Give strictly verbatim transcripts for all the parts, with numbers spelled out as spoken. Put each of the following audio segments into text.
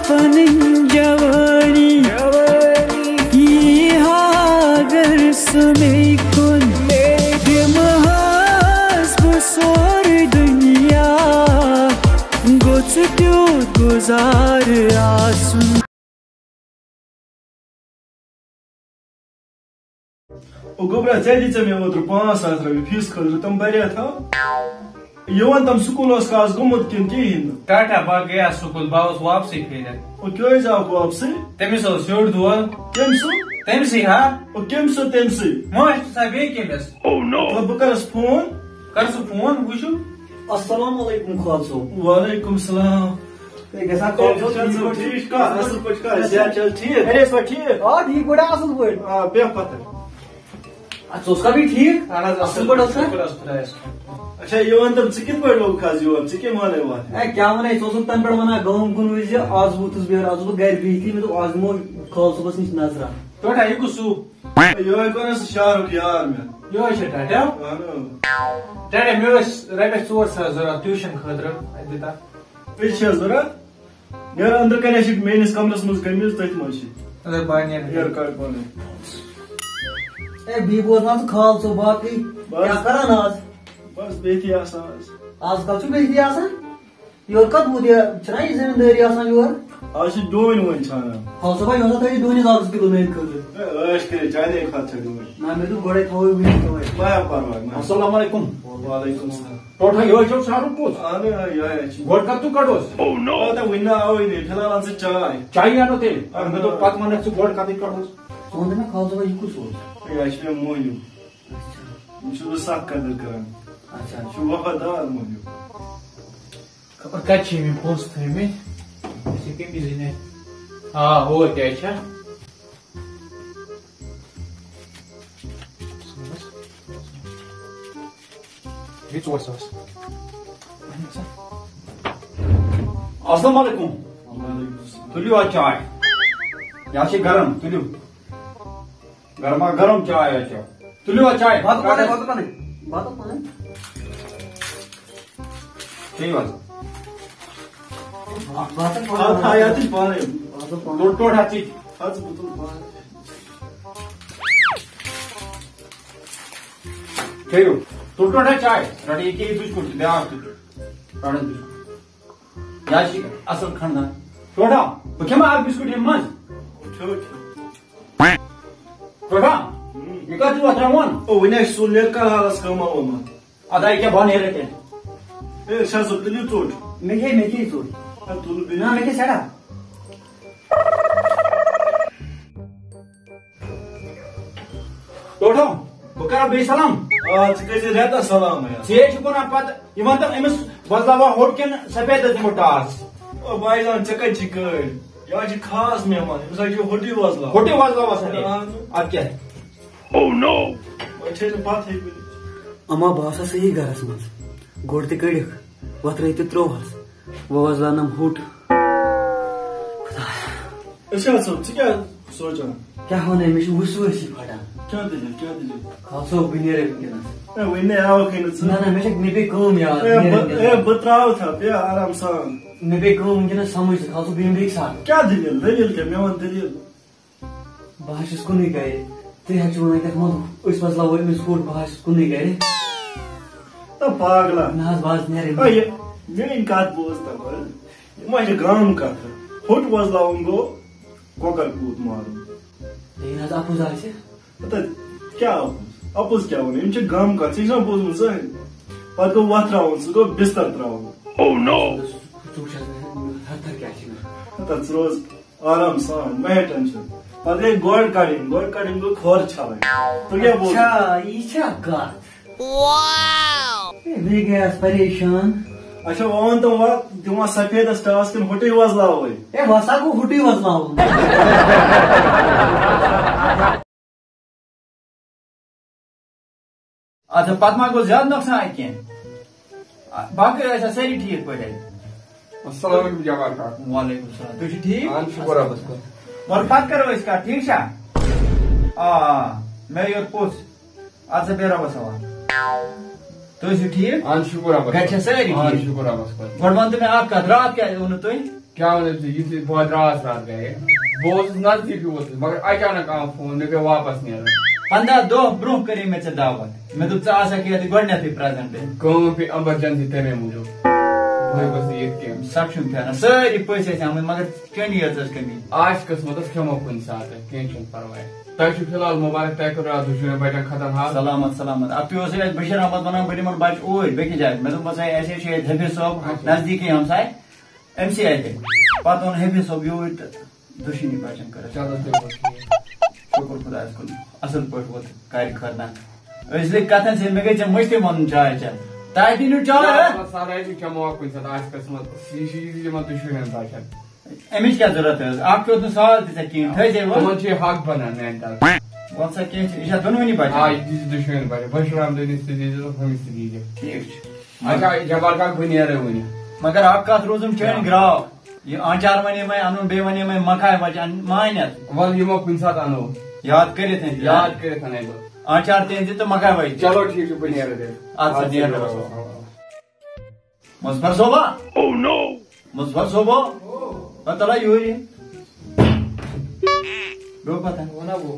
پنٕنۍ جوٲنی یی ہا اگر سُہ مے کُن، دِمہٕ ہاس بہٕ سورُے دُنیا، گوٚژھ تیُتھ گُزارٕ آسُن۔ او گوٚبرا، ژےٚ دِژے مےٚ اوترٕ پانٛژھ ساس رۄپیہِ فیٖس خٲطرٕ، تِم بریتھ ہا؟ یہِ وَن، تِم سکوٗل اوس کھاس گوٚمُت کِنہٕ کِہیٖنۍ نہٕ؟ ٹاٹا، بہٕ گٔیاس سکوٗل، بہٕ آوُس واپسٕے پھیرِتھ۔ او کیٛازِ آوُکھ واپسٕے؟ تٔمِس اوس ہیوٚر دود۔ کٔمۍ سُنٛد؟ تٔمۍ سٕے ہا۔ او کٔمۍ سُنٛد تٔمۍ سٕے؟ مٲنۍ چھُ سا بیٚیہِ کٔمِس؟ او نو۔ تہٕ بہٕ کَرَس فون۔ کَر سُہ فون، وٕچھِو۔ السلام علیکم خالصو۔ وعلیکم السلام۔ ہے، گژھان ہے، خالصو، ٹھیٖک چھا ٹھیٖک ژٕ؟ پٲٹھۍ؟ ٹھیٖک چھُکھا؟ اَصٕل پٲٹھۍ چھُکھا؟ صحت چھا ٹھیٖک؟ خیریت چھا ٹھیٖک؟ آ، ٹھیٖک پٲٹھۍ، اَصٕل پٲٹھۍ۔ آ، بیٚہہ پَتھَر۔ اَدٕ ژٕ اوسکھا بیٚیہِ ٹھیٖک؟ اَہَن حظ، اَصٕل پٲٹھۍ اوسکھا؟ شُکُر حظ خۄدایَس کُن۔ اچھا، یہِ وَن تہٕ، ژٕ کِتھ پٲٹھۍ لوٚگُکھ آز یور؟ ژٕ کیٛاہ وَنَے وَتھ؟ ہے، کیٛاہ وَنَے، ژٕ اوسُکھ تَنہٕ پٮ۪ٹھ وَنان گٲم کُن وٕچھ زِ آز ووتُس بہٕ یور، آز اوسُس بہٕ گَرِ بِہِتھٕے، مےٚ دوٚپ آز دِمو خالہٕ صٲبَس نِش نظرا۔ پٮ۪ٹھا، یہِ کُس ہیوٗ؟ یِہوٚے گوٚو نہ سُہ شاہ رُخ یار مےٚ۔ یِہوٚے چھا ٹاٹا؟ اَہَن حظ۔ ٹاٹا، مےٚ ٲسۍ رۄپیَس ژور ساس ضوٚرَتھ ٹیوٗشَن خٲطرٕ، اَتہِ دِتا۔ أسۍ چھِ حظ ضوٚرَتھ؟ نیرٕ أنٛدرٕ کَنہِ چھِ مےٚ أنِس کَمرَس منٛز قمیٖض، تٔتھۍ منٛز چھِ۔ اَدٕ بہٕ ہا نیرٕ۔ نیرٕ کَڑ پَنٕنۍ۔ اے، بیٚیہِ بوز نا ژٕ خال ژٕ باقٕے۔ بَس۔ کیٛاہ کَران آز؟ بَس بِہتھٕے آسان آز۔ آز کَل چھُ بِہتھٕے آسان؟ یورٕ کَتھ ووت یہِ؟ چھِنہ یہِ زٔمیٖندٲری آسان یورٕ؟ آز چھِ ڈوٗنۍ ووٗنۍ ژھانان۔ خال صٲبا، یہِ ہسا تھٲیِو ڈوٗنِس اَکھ زٕ کِلوٗ میٛانہِ خٲطرٕ۔ اے، عٲش کٔرِتھ، چانے کھۄتہٕ چھےٚ ڈوٗنۍ۔ نہ، مےٚ دوٚپ گۄڈَے تھاوو وٕنہِ تھاوو۔ مہ ہےٚ پَرواے، مہ ہےٚ۔ السلام علیکُم۔ وعلیکُم السلام۔ ٹوٹھا یِہوٚے چھو سارُن پوٚز؟ اَہَن حظ، یِہوٚے چھِ۔ گۄڈٕ کَتھ تُو کَڑوس؟ Oh no! آ، تہٕ وُنہِ نہ آوٕے نہٕ، فِلحال اَن ژٕ چاے۔ چایی اَنو تیٚلہِ۔ اَہَن مےٚ دوٚپ حظ۔ پَتہٕ وَنَکھ ژٕ گۄڈٕ کَتٕے کَڑوس۔ ژٕ وَن تہٕ مےٚ خال صٲبا، یہِ کُس اوس؟ ہے، یہِ چھُ مےٚ مولوٗ۔ اچھا۔ یہِ چھُس بہٕ سَخ قدٕر کَران۔ اچھا۔ یہِ چھُ وفادار مولوٗ۔ خبر کَتہِ چھِ أمۍ یِم پونٛسہٕ تھٲومٕتۍ؟ أسۍ چھِ کٔمِس زٔنۍ؟ آ، ہو تہِ چھا۔ بیٚیہِ ژور ساس۔ السلام علیکم۔ وعلیکم السلام۔ تُلِو حظ چاے۔ یہِ حظ چھِ گرم، تُلِو۔ گرما گرم چاے حظ چٮ۪و۔ تُلِو حظ چاے۔ بَتہٕ پَنٕنۍ، بَتہٕ پَنٕنۍ، بَتہٕ پَنٕنۍ۔ چیٚیِو حظ۔ بَتہٕ پَنٕنۍ۔ اَتھ تھایہِ اَتھ پانَے۔ بَتہٕ پَنٕنۍ۔ ٹوٚٹ ٹوٚٹ حظ ژٕ۔ اَدٕ بہٕ تُلہٕ پانَے۔ چیٚیِو۔ ٹوٚٹ ٹوٚٹ حظ چاے۔ رَٹہٕ یہِ کیٚنٛہہ بِسکوٗٹ تہِ، بیٛاکھ تہِ۔ رَٹہٕ بِسکوٗٹ۔ یہِ حظ چھِ اَصٕل خانٛدان۔ ٹوٹھا، بہٕ کھٮ۪مہٕ اَکھ بِسکوٗٹ ییٚمہِ منٛز۔ کھیوٚو، کھیوٚو۔ ٹوٹھا، ہُم۔ یہِ کَتھ چھُ وۄتھراوان؟ او، وۄنۍ آسہِ سُہ نیرٕ کَر حالَس کٲمہ وٲمہ۔ اَدا یہِ کیٛاہ بَنٲے رَٹہِ؟ اے، ارشاد صٲب، تُلِو ژوٚٹ۔ مےٚ کھے، مےٚ کھے ژوٚٹ۔ ہے، تُلہٕ بیٚیہِ۔ نہ، مےٚ کھے سٮ۪ٹھاہ۔ ٹوٹھو، بہٕ کرا بیٚیہِ سلام۔ آ، ژٕ کٔرۍ زِ رٮ۪تس سلام، ہے۔ ژےٚ چھُکھ وَنان پتہٕ، یہِ وَن تہٕ أمِس وۄزلاوا ہوٚٹ کِنہٕ سفیدس دِمو ٹاس؟ او بھائی جان، ژےٚ کَتہِ چھِ کٲڑۍ؟ یہِ حظ چھِ خاص مہمان، أمِس حظ چھِ ہوٚٹٕے وۄزلاوُن۔ ہوٚٹٕے وۄزلاوَس ہا۔ آ۔ اَدٕ کیٛاہ؟ Oh no! وۄنۍ چھے نہٕ پَتہٕے کُنہِ۔ اما بہٕ آسا صحیح گرس منٛز۔ گۄڈٕ تہِ کٔڑِکھ، وۄتھرٲے تہِ ترٛووہس۔ وۄنۍ وۄزلاونم ہوٚٹ۔ خدایا۔ ارشاد صٲب، ژٕ کیٛاہ سونٛچان؟ کیٛاہ وَنَے، مےٚ چھِ وسوٲسی پھٹان۔ کیٛاہ دٔلیٖل، کیٛاہ دٔلیٖل؟ خال صٲب، بہٕ نیرے وٕنکیٚنَس۔ ہے، وٕنہِ نے آوکھٕے نہٕ ژٕ۔ نہ، نہ، مےٚ چھےٚ، مےٚ پیٚیہِ کٲم یاد، ہے، بہٕ نیرٕ بہٕ، وٕنکیٚنَس۔ ہے، بہٕ ترٛاوٕ تھَپھ، بیٚہہ آرام سان۔ مےٚ پیٚیہِ کٲم وٕنکیٚنَس سَمٕجھ تہٕ خال صٲب، بہٕ یِمہٕ بیٚکہِ ساتہٕ۔ کیٛاہ دٔلیٖل؟ دٔلیٖل کیٛاہ؟ مےٚ وَن دٔلیٖل۔ بہٕ حظ چھُس کُنُے گرِ۔ تُہۍ حظ چھِو وَنان کیٛاہ تھامَتھ، أسۍ وۄزلاوو أمِس ہوٚٹ، بہٕ حظ چھُس کُنُے گرِ۔ تہٕ پاگلا۔ نہ حظ، بہٕ حظ نیرٕ۔ آ، یہِ میٛٲنۍ کَتھ بوز تہٕ وَل۔ یِم حظ چھِ گامہٕ کَتھٕ۔ ہوٚٹ وۄزلاوُن گوٚو کۄکَر کوٗت مارُن۔ ییٚلہِ نہ حظ اَپُز آسہِ۔ مطلب، کیٛاہ اَپُز؟ اَپُز کیٛاہ وَنہٕ؟ یِم چھِ گامہٕ کَتھٕ، ژےٚ چھُنہ بوٗزمُت زٕہٕنۍ؟ پَتہٕ گوٚو وۄتھراوُن، سُہ گوٚو بِستَر ترٛاوُن۔ Oh no! ژٕ وٕچھ حظ، مےٚ تھَر تھَر کیٛاہ چھِ مےٚ۔ مطلب، ژٕ روز آرام سان، مہ ہے ٹینشن۔ پتہٕ گٔے گۄڈ کڑٕنۍ، گۄڈ کڑٕنۍ گوٚو کھۄر چھلٕنۍ۔ تُہۍ کیٛاہ بوزو؟ اچھا، یہِ چھا کتھ؟ ہے، بیٚیہِ گٔیس پریشان۔ اچھا، وۄنۍ ؤنۍ تو، وۄنۍ دِموا سفیدس ٹاس کِنہٕ ہوٚٹُے وۄزلاوو؟ ہے، وۄنۍ سا گوٚو ہوٚٹُے وۄزلاوُن۔ اچھا، پتہٕ ما گوٚو زیادٕ نۄقصان اَتہِ کینٛہہ؟ آ، باقٕے ٲسیا سٲری ٹھیٖک پٲٹھۍ اَتہِ؟ السلام علیکم جمال کاک۔ وعلیکم السلام۔ تُہۍ چھِو ٹھیٖک؟ اہن شُکر رۄبَس کُن۔ وَلہٕ پتہٕ کرو أسۍ کَتھ، ٹھیٖک چھا؟ آ، مےٚ یوت پوٚژھ۔ اَدٕ سا بیٚہہ رۄبَس حوالہٕ۔ تُہۍ ٲسِو ٹھیٖک؟ اہن شُکر رۄبَس کُن۔ گرِ چھا سٲری اہن ٹھیٖک؟ شُکر رۄبَس کُن۔ گۄڈٕ وَن تہٕ مےٚ اَکھ کَتھ، راتھ کیٛازِ آو نہٕ تُہۍ؟ کیٛاہ وَنو ژٕ، یُتھُے بہٕ درٛاس راتھ گَرِ، بہٕ اوسُس نزدیٖکٕے ووتُس، مگر اچانک آو فون، مےٚ پیوٚو واپس نیرُن۔ پنٛداہ دۄہ برٛونٛہہ کٔرٕے مےٚ ژےٚ دعوت، مےٚ دوٚپ، ژٕ آسکھ ییٚتہِ گۄڈٕنٮ۪تھٕے present۔ کٲم پیٚیہِ emergency تَمے موٗجوٗب، بہٕ ہیوٚکُس نہٕ یِتھ کینٛہہ۔ سَکھ چھُنہٕ پھیران، سٲری پٔژھۍ ٲسۍ آمٕتۍ، مگر چٲنی یٲژ ٲس کٔمی۔ آسہِ قٕسمتس کھٮ۪مو کُنہِ ساتہٕ، کینٛہہ چھُنہٕ پرواے۔ تۄہہِ چھُو فی الحال مُبارک، تۄہہِ کوٚر راتھ دُشمن بچن ختم حال۔ سلامت، سلامت۔ اَتھ پیوٚو اَسہِ بشیٖر احمد وَنان، بہٕ نِمن بچہٕ اوٗرۍ بیٚکِس جایہِ۔ مےٚ دوٚپمَس، ہے، اَسہِ ہے چھُ ییٚتہِ حفیظ صٲب، اچھا۔ نزدیٖکٕے ہمساے، أمۍ سٕے اَتہِ۔ پتہٕ اوٚن حفیظ صٲب یوٗرۍ تہٕ دۄشوٕنی بچن کٔر اَسہِ۔ چلو، تیٚلہِ گوٚو ٹھیٖک۔ شُکُر خۄدایَس کُن، اَصٕل پٲٹھۍ ووت گرِ خٲر نہ۔ أسۍ لٔگۍ کَتھَن سۭتۍ، مےٚ گٔے ژےٚ مٔشتٕے وَنُن چاے چٮ۪تھ۔ تۄہہِ دِنِو چاے، ہہ؟ چلو، سہلٕے چھُ، کھٮ۪مو اَکھ کُنہِ ساتہٕ، آسہِ قٕسمت۔ یہِ چھُ، یہِ چھُ یِمَن دُشمنَن بچن۔ أمِس کیٛاہ ضوٚرَتھ ٲس؟ اَکھ پیوٚت نہٕ سوال تہِ ژےٚ کِہیٖنۍ، تھٲے زِ وۄنۍ۔ تِمَن چھُ یہِ حق بنان میٛانہِ طرفہٕ۔ وَلہٕ سا، کینٛہہ چھُنہٕ، یہِ چھا دۄنوٕنی بچن؟ آ، یہِ دِ زِ دُشمنَن بچن، بشیٖر احمدٕنِس تہِ دِ زِ، ہُمِس تہِ دِ زِ۔ ٹھیٖک چھُ۔ اچھا، جبار کاک، بہٕ نیرٕ وٕنہِ۔ مگر اَکھ کَتھ روٗزٕم چٲنۍ آ۔ گرٛاو۔ یہِ آنچار وَنے مےٚ اَنُن، بیٚیہِ وَنے مےٚ مکاے وَچہِ اَن-، مانٮ۪تھ۔ وَلہٕ یِمو کُنہِ ساتہٕ اَنو۔ یاد کٔرِتھ أنۍ زِ۔ یاد کٔرِتھ اَنے بہٕ۔ آنچار تہِ أنۍ زِ تہٕ مکاے وَچہِ تہِ۔ چلو ٹھیٖک چھُ، بہٕ نیرٕ تیٚلہِ۔ اَدٕ سا، اَدٕ سا، نیرٕ بیٚہہ۔ بہٕ۔ مظفر صٲبا؟ Oh no! مظفر صٲبا؟ پَتہٕ تَلہ یوٗرۍ یہِ۔ بیٚہو پَتہٕ۔ وَنہ بہٕ۔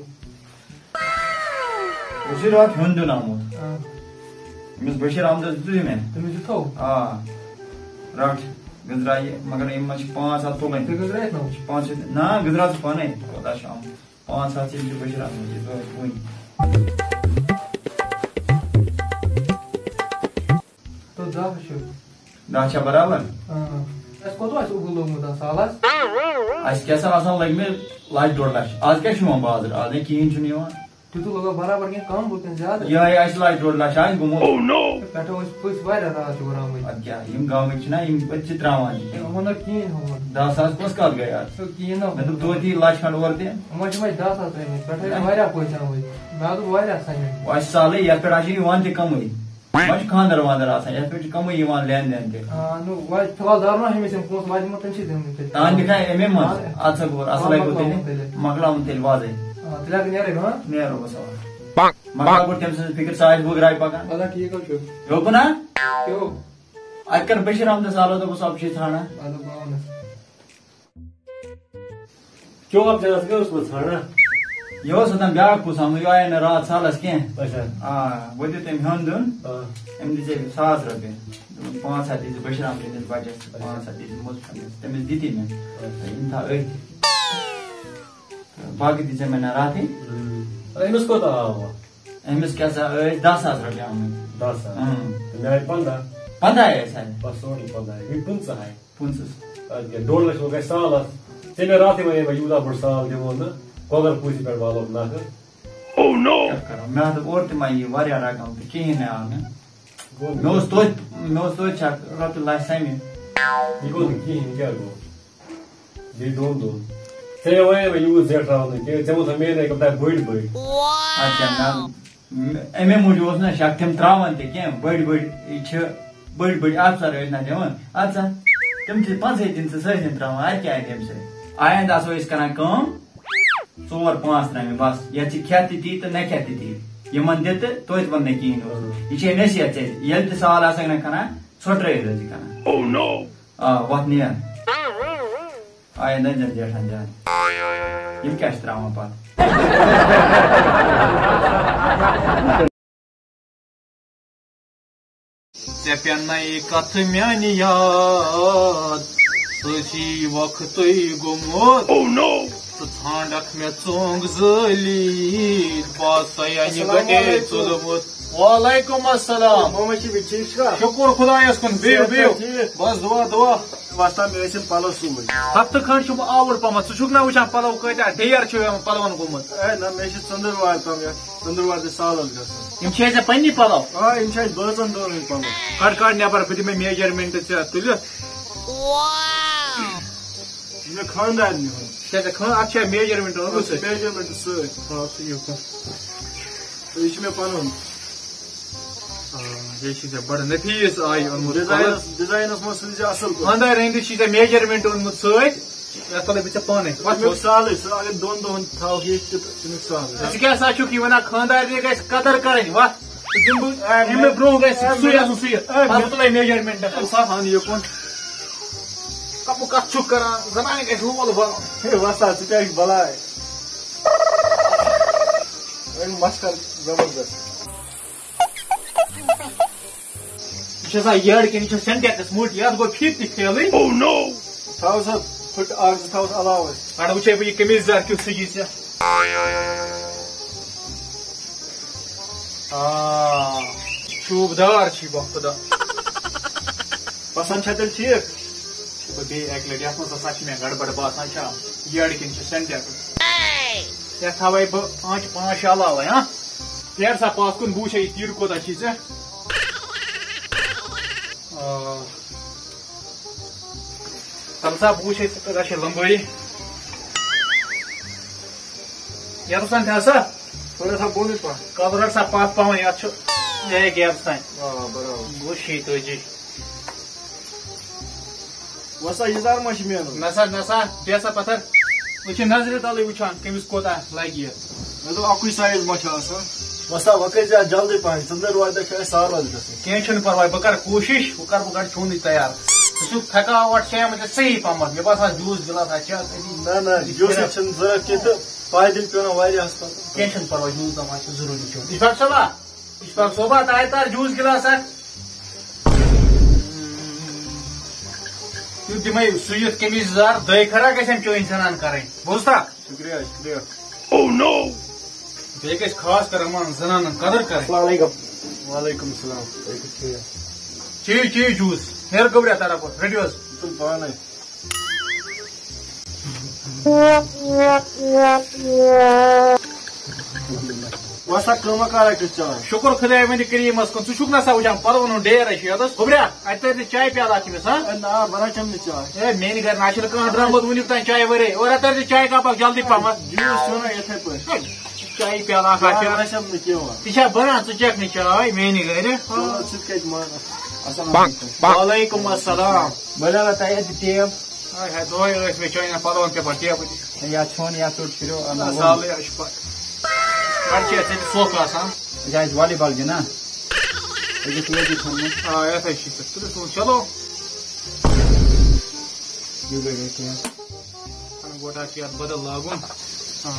اوسُے راتھ ہیوٚن دیُن آمُت۔ آ۔ أمِس بشیٖر احمدس دیُتُے مےٚ۔ تٔمِس دیُتھو؟ آ۔ رٹھ، گٔنزرا یہِ، مگر یِم ما چھِ پانٛژھ ہتھ تُلٕنۍ؟ تُہۍ گٔنزرٲیِتھ نا؟ چھِ پانٛژھ ہتھ، نا، گٔنزرا ژٕ پانے، کوتاہ چھُ آمُت؟ پانٛژھ ہتھ چھِ أمِس بشیٖر احمدس، یہِ گوٚو وُنۍ۔ تو دَہ چھُ۔ دَہ چھا برابر؟ اۭں۔ اَسہِ کوٗتاہ آسہِ اوٚبُل لوٚگمُت اَتھ سالَس؟ اَسہِ کیٛاہ سا آسان لٔگۍ مٕتۍ لَچھ ڈۄڑ لَچھ۔ آز کیٛاہ چھُ یِوان بازرٕ؟ آز نَے کِہیٖنۍ چھُنہٕ یِوان۔ تیوٗتاہ لوٚگا برابر کِنہٕ کَم لوٚگ کِنہٕ زیادٕ؟ یِہوٚے آسہِ لَچھ ڈۄڑ لَچھ آسہِ گوٚمُت۔ پٮ۪ٹھٕ ٲسۍ پٔژھۍ واریاہ راتھ چھِ وُراومٕتۍ۔ اَدٕ کیٛاہ، یِم گامٕکۍ چھِنہ، یِم پٔژھۍ چھِ ترٛاوان یہِ۔ یِمو نہ کِہیٖنۍ ہومُت۔ دَہ ساس کۄس کَتھ گٔے آز؟ سُہ کِہیٖنۍ نہ مےٚ دوٚپ ہومُت۔ توتہِ یی لَچھ کھنٛڈ اورٕ تہِ۔ یِمو چھِ وۄنۍ دَہ ساس ترٛٲومٕتۍ، پٮ۪ٹھٕ ٲسۍ واریاہ پٔژھۍ آمٕتۍ۔ مےٚ دوٚپ واریاہ سَنٮ۪ن۔ وۄنۍ چھِ سہلٕے، یَتھ پٮ۪ٹھ آسہِ یِوان تہِ کَمٕے۔ وۄنۍ چھُ خانٛدر وانٛدر آسان، یَتھ پٮ۪ٹھ چھُ کَمٕے یِوان لین دین تہِ۔ آ، نو، وۄنۍ فی الحال دارو نا ہُمِس یِم پونٛسہٕ، وۄنۍ دِمو تٔمۍ سٕے دِمو تیٚلہِ۔ تام دِکھا اَمے منٛز؟ آ۔ اَدٕ سا گوٚو، اَصٕل آ، ہے گوٚو مۄکلاوُن تیٚلہِ۔ تیٚلہِ۔ مۄکلاوُن تیٚلہِ وازَے۔ آ، تیٚلہِ اگر نیرے، ہاں؟ نیرو بہٕ سوال۔ مۄکلاو گۄڈٕ تٔمۍ سٕنٛز فِکِر، سُہ آسہِ بُگراے پَکان۔ اَدا ٹھیٖک حظ چھُ۔ ہیوٚکُن ہا؟ ہیوٚک۔ اَتہِ کَر بشیٖر احمدَس آلو، دوٚپُس، "اَب چھُے ژھانٛڈان؟" اَدٕ باونَس۔ کیوں آپ جنازٕ کیٛاہ اوس وۄنۍ ژھانٛڈان؟ یہِ اوس اوٚتام بیٛاکھ کُس آمُت، یہِ آیے نہٕ راتھ سالَس کینٛہہ۔ اچھا۔ آ، وۄنۍ دیُت أمۍ ہیوٚن دیُن۔ آ۔ أمۍ دِژے ساس رۄپیہِ۔ دوٚپُن، "پانٛژھ ہَتھ دِژ بشیٖر احمدٕنِس بَچَس تہٕ پانٛژھ ہَتھ دِژ مُصطفیٰ نِس۔" تٔمِس دِتی مےٚ۔ اچھا۔ یِم تھاو أتھۍ۔ تہٕ باقٕے دِژے مےٚ نہ راتھٕے۔ ہُم۔ أمِس کوٗتاہ آو وۄنۍ؟ أمِس کیٛاہ سا ٲسۍ دَہ ساس رۄپیہِ آمٕتۍ۔ دَہ ساس؟ اۭں۔ تہٕ مےٚ آیہِ پنٛداہ۔ پنٛداہ آیہِ اَسہِ آیہِ۔ بَس سورُے پنٛداہ آیہِ۔ گٔے پٕنٛژٕہ آیہِ۔ پٕنٛژٕہ۔ اَدٕ کیٛاہ، ڈۄڈ لَچھ وۄنۍ گژھِ سالَس۔ ژےٚ مےٚ راتھٕے وَنے، بہٕ یوٗتاہ بوٚڑ سال دِمو نہٕ، کۄکَر پوٗژِ پٮ۪ٹھ والو نَکھٕ۔ Oh no! کیٛاہ کَرو؟ مےٚ ہا دوٚپ، اورٕ تہِ ما یی واریاہ رقم تہٕ کِہیٖنۍ نہٕ آو نہٕ۔ گوٚو نہٕ۔ مےٚ اوس توتہِ، مےٚ اوس توتہِ چھَکھ رۄپیہِ لَچھ سَمہِ۔ یہِ گوٚو نہٕ کِہیٖنۍ، یہِ کیٛاہ گوٚو؟ بیٚیہِ دۄن دۄہَن۔ ژےٚ مےٚ وَنے، مےٚ یوٗت زیٹھراوُن نہٕ کینٛہہ، ژےٚ ووٚنُتھ مےٚ اَنے کَپتان بٔڑۍ بٔڑۍ۔ اَدٕ کیٛاہ، مےٚ اَمے موٗجوٗب اوس نہ شک، تِم ترٛاوان تہِ کینٛہہ، بٔڑۍ بٔڑۍ چھِ، بٔڑۍ بٔڑۍ افسر ٲسۍ نہ دِوان۔ اَدٕ سا، تِم چھِ پانٛژے دِن، ژٕ سٲرسٕے ترٛاوان، اَدٕ کیٛاہ اَتہِ اَمہِ سۭتۍ؟ آیندٕ آسو أسۍ کران کٲم، ژور پانٛژھ ترٛامہِ بس، یَتھ چھِ کھٮ۪تھ تہِ تی تہٕ نہ کھٮ۪تھ تہِ تی۔ یِمن دِ تہٕ توتہِ وَن نہٕ کِہیٖنۍ اوس۔ یہِ چھے نصیحت ژےٚ، ییٚلہِ تہِ سوال آسَکھ نہ کران، ژھۄٹرٲیِتھ ٲسۍ زِ کران۔ Oh no! آ، وَتھ نیر۔ آیندٕ زن زیٹھان زیادٕ۔ یِم کیٛاہ چھِ ترٛاوان پتہٕ؟ ژےٚ پیٚنَے کتھ میانہِ یاد، سٲرسٕے وقتٕے گوٚمُت۔ Oh no! ژٕ ژھانڈکھ مےٚ ژونگ زٲلِتھ، بہٕ آسَے انہِ السلام گٹے علیکم۔ ژوٚلمُت۔ وعلیکم السلام۔ محمد شفیع، ٹھیٖک چھُکھا؟ شُکُر خۄدایَس کُن، بِہِو، صحت چھا بِہِو۔ ٹھیٖک؟ بس دُعا، دُعا۔ وۄستا، مےٚ ٲسۍ یِم پَلو سُوٕنۍ۔ ہفتہٕ کھنٛڈ چھُم آوُر پَمَتھ، ژٕ چھُکھ نہ وٕچھان پَلو کۭتیٛاہ ڈیر چھِ یِمَن پَلوَن گوٚمُت؟ اے نہ، مےٚ چھِ ژٔنٛدٕروارِ تام یَتھ، ژٔنٛدٕروارِ تہِ سالَس گژھُن۔ یِم چھِ ژےٚ پنٛنی پَلو؟ آ، یِم چھِ اَسہِ بٲژَن دۄن ہٕنٛدۍ پَلو۔ کَڑ، کَڑ نٮ۪بَر، بہٕ دِمَے میجرمنٹ ژےٚ تُلِتھ۔ یہِ چھِ مےٚ خانٛدارنہِ ہُنٛد۔ کیٛاہ ژےٚ خان-، اَتھ چھا میجرمنٹ اوٚنمُت اَتھ چھِ سۭتۍ؟ میجرمنٹ سۭتۍ۔ تھاو سُہ یُکُن۔ تہٕ یہِ چھُ مےٚ پَنُن۔ آ، یہِ چھُ ژےٚ بَڑٕ نفیٖس آیہِ اوٚنمُت۔ ڈِزاینَس، ڈِزاینَس منٛز سوٗزِ اَصٕل پٲٹھۍ۔ خانٛدار أنٛدِس چھُے ژےٚ میجرمنٹ اوٚنمُت سۭتۍ، یَتھ تُلَے بہٕ ژےٚ پانَے۔ وَتھ تَمیُک وَتھ۔ سہلٕے، سُہ اگر دۄن دۄہَن تھاوَکھ ییٚتہِ تہِ تہٕ تَمیُک سہلٕے۔ ژٕ کیٛاہ سا چھُکھ یہِ وَنان، خانٛدارنہِ گژھِ قدر کَرٕنۍ، وَتھ۔ ژٕ دِمہٕ بہٕ، اے، اَمہِ مےٚ برٛونٛہہ گژھِ اے، سُے مےٚ، آسُن سُے۔ اے، پَتہٕ مےٚ، تُلَے میجرمنٹ، اے، ژٕ آس اَن یُکُن۔ بہٕ کتھ چھُکھ کران؟ زنانہِ گژھِ لول ونُن۔ ہے وۄستا، ژٕ کیٛاہ چھُکھ بلاے؟ وۄنۍ مَس کر زبردست۔ یہِ چھِ آسان یٔڈ کِنہٕ یہِ چھِ سینٹیکس موٚٹ؟ یتھ گوٚو فیٖتہٕ تہِ فیلٕے۔ Oh no! تھاو سا پھٕٹ اکھ زٕ تھاوس علاوے۔ اڑٕ وٕچھے بہٕ یہِ قمیٖض یَزار کیُتھ سُہ یی ژےٚ۔ آ، شوٗب دار چھُ یہِ، بہٕ خۄدا۔ پسند چھا تیٚلہِ ٹھیٖک؟ چھِ بہٕ بیٚیہِ اَکہِ لَٹہِ، یَتھ منٛز ہسا چھِ مےٚ گڑبڑ باسان، چھا یٔڈ کِنہٕ چھِ سینٹیکس؟ یَتھ تھاوَے بہٕ آنٛچہِ پانٛژھ شےٚ علاوَے، ہاں؟ پھیر سا پَتھ کُن، بہٕ وٕچھے یہِ تیٖر کوٗتاہ چھُے ژےٚ۔ آ۔ تَلہٕ سا بہٕ وٕچھے ژٕ کۭژاہ چھے لمبٲیی۔ یَتَس تام تھاو سا۔ تھوڑا سا بۄنٕے پَہَن۔ کَلہٕ رَٹ سا پَتھ پَہَن، یَتھ چھُ یِہوٚے gap تام۔ آ، برابر۔ گوٚو شیٚیہِ تٲجی۔ وۄستا، یہِ زَر ما چھِ مینُن؟ نہ سا، نہ سا، بیٚہہ سا پَتھَر۔ أسۍ چھِ نظرِ تَلٕے وٕچھان کٔمِس کوٗتاہ لَگہِ یہِ۔ مےٚ دوٚپ، اَکُے size ما چھُ آسان؟ وۄستا، وۄنۍ کٔرۍ زِ اَتھ جلدی پَہَن، ژٔنٛدٕر وارِ دۄہ چھُ اَسہِ سالس گژھُن۔ کینٛہہ چھُنہٕ پرواے، بہٕ کرٕ کوٗشِش، بہٕ کرٕ، بہٕ کرٕ چونُے تیار۔ ژٕ چھُکھ تھکاوٹ چھےٚ مےٚ ژےٚ صحیح پہمتھ، مےٚ باسان juice گِلاس آسہِ چا تٔتی۔ نہ، نہ، juice چھُنہٕ ضروٗرت کینٛہہ تہٕ پایدٔلۍ پیوٚو نہ واریاہس پتہٕ۔ کینٛہہ چھُنہٕ پرواے، juice دپان چھُ ضروٗری چیوٚن۔ اشفاق صٲبا، اشفاق صٲبا، تایہِ تار juice گِلاس اکھ۔ تیُتھ دِمے سُہ یُتھ قمیٖض یَزار، دۄیہِ خٲرا گژھن چٲنۍ زنان کرٕنۍ۔ بوٗزتھا؟ شُکریہ، شُکریہ۔ Oh no! بیٚیہِ گژھِ خاص کر یِمن زنانن قدر کرٕنۍ۔ السلام علیکم۔ وعلیکم السلام۔ تُہۍ کِتھ کٔنۍ؟ چیٚیِو، چیٚیِو juice۔ ہیٚر گوٚبریا طرف، رٔٹِو حظ۔ تُل پانے۔ وۄستا، کٲمہ کارا کِژھ چلان؟ شُکر خۄداے وٕنہِ کریٖمس کُن۔ ژٕ چھُکھ نہ سا وٕچھان پرونُک ڈیر ہے چھُ یَتَس۔ گوٚبریا، اَتہِ ترِ نہٕ چایہِ پیالہٕ اَکھ أمِس، ہا؟ اے، نہ، بہٕ نہ چَمہٕ نہٕ چاے۔ اے، میٛانہِ گَرِ نہ چھُنہٕ کانٛہہ درٛامُت وٕنیُک تام چایہِ وَرٲے۔ اورٕ ہا ترِ نہٕ چایہِ کَپ اَکھ جلدی پَہمَتھ۔ juice چھُنہ یِتھَے پٲٹھۍ۔ اے، چایہِ پیالہٕ اَکھ ہا چاے چھِ۔ نہ چَمہٕ نہٕ کینٛہہ وۄنۍ۔ ژٕ چھا بَنان، ژٕ چَکھ نہٕ چاے میٛانہِ گَرِ؟ آ، ژٕ تہِ کَتہِ مانَکھ؟ السلام علیکم۔ وعلیکم السلام۔ بہٕ لاگہٕ تۄہہِ اَتہِ ٹیب۔ ہاے ہاے، دۄہَے ٲسۍ مےٚ چانٮ۪ن پَلوَن پٮ۪ٹھ ٹیبہٕ دِتھ۔ یا ژھیوٚن یا ژوٚٹ پھِرو، اَنو نہ، وۄنۍ۔ سہلٕے حظ چھُ پَتہٕ۔ گۄڈٕ چھِ یَتھ سۭتۍ سۄکھ آسان۔ أسۍ آسہِ والی بال گِنٛدان۔ أسۍ چھِ توتہِ تھوٚمُت۔ آ، یَتھ حظ چھِ تہٕ تُلِو سون، چلو۔ یہِ گٔے کینٛہہ۔ اَنہٕ گۄڈٕ اَتھ یَتھ بدل لاگُن۔ آ۔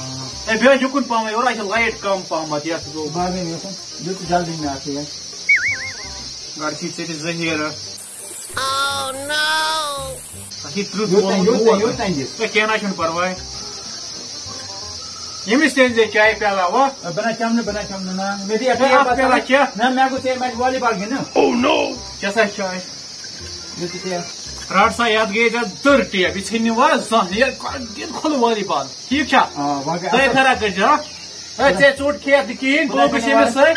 ہے، بیٚیہِ حظ یُکُن پَہمَتھ، یورٕ حظ چھِ light کَم پَہمَتھ، یَتھ گوٚو۔ باغَن یوکُن، دیُت جلدی مےٚ اَتھ یہِ۔ گۄڈٕ چھِ ژےٚ تہِ ذٔہیٖرٕ۔ اَتھ چھِ ترٕٛہ یوٚت تام، ووٚلمُت یوٚت تام، ووت۔ یوٚت تام دِتھ۔ ہے، کینٛہہ نہ حظ چھُنہٕ پَرواے۔ ییٚمِس تہِ أنۍ زِ چایہِ پیالہ، وۄنۍ۔ بہٕ نہ چَمہٕ نہٕ، بہٕ نہ چَمہٕ نہٕ، نہ۔ مےٚ دِ یَتھ ہے، اَکھ پیالہ چیٚتھ۔ نہ، مےٚ گوٚژھ یہِ، مےٚ چھِ والی بال گِنٛدُن۔ Oh no! چےٚ سا چاے۔ مےٚ تہِ چےٚ۔ رَٹ سا، یَتھ گٔے ژےٚ دٔر ٹیب، یہِ ژھیٚنہِ نہٕ وۄنۍ زانٛہہ، یہِ دِل کھُلہٕ والی بال۔ ٹھیٖک چھا؟ آ، وۄنۍ گٔے دۄیہِ اَصٕل۔ خٲرا کٔرۍ زِ، ہا؟ ہے، ژےٚ ژوٚٹ کھیٚیَتھ نہٕ کِہیٖنۍ، بہٕ بہٕ لَگہٕ چھُس أمِس نہٕ سۭتۍ۔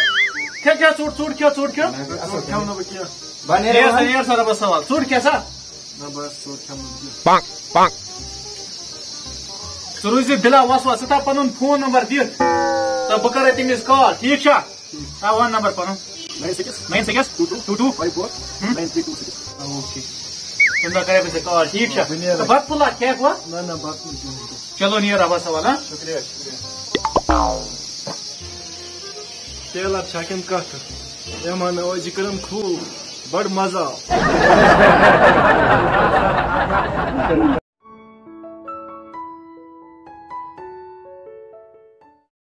کھےٚ، کھےٚ ژوٚٹ، ژوٚٹ کھےٚ، ژوٚٹ کھےٚ۔ مےٚ گوٚو اَصٕل۔ کھٮ۪مہٕ نہٕ بہٕ کینٛہہ۔ بَنہِ ہے نیر سا، وۄنۍ۔ نیر سا رۄبَس حوالہٕ۔ ژوٚٹ کھےٚ سا۔ نہ بس، ژوٚٹ کھٮ۪مہٕ نہٕ کینٛہہ۔ پانٛک، پانٛک۔ ژٕ روٗزِ بِلا وسواس، ژٕ تھاو پَنُن فون نمبر دِتھ تہٕ بہٕ کَرے تٔمِس call، ٹھیٖک چھا؟ آ، وَن نمبر پَنُن۔ nine six۔ nine six۔ two two۔ two two۔ five four۔ ہُم۔ nine three two six۔ Okay. تَمہِ دۄہ کَرے بہٕ ژےٚ call، ٹھیٖک چھا؟ بہٕ نیرٕ۔ تہٕ بَتہٕ پھوٚلہ کھٮ۪کھ وۄنۍ؟ نہ، نہ، بَتہٕ نہٕ کِہیٖنۍ۔ چلو، نیر رۄبَس حوالہٕ، ہا؟ شُکریہ، شُکریہ۔ ٹیلر چھا کِنہٕ کَتھٕ؟ مہمان نوازی کٔرٕم خوٗب، بَڑٕ مَزٕ آو۔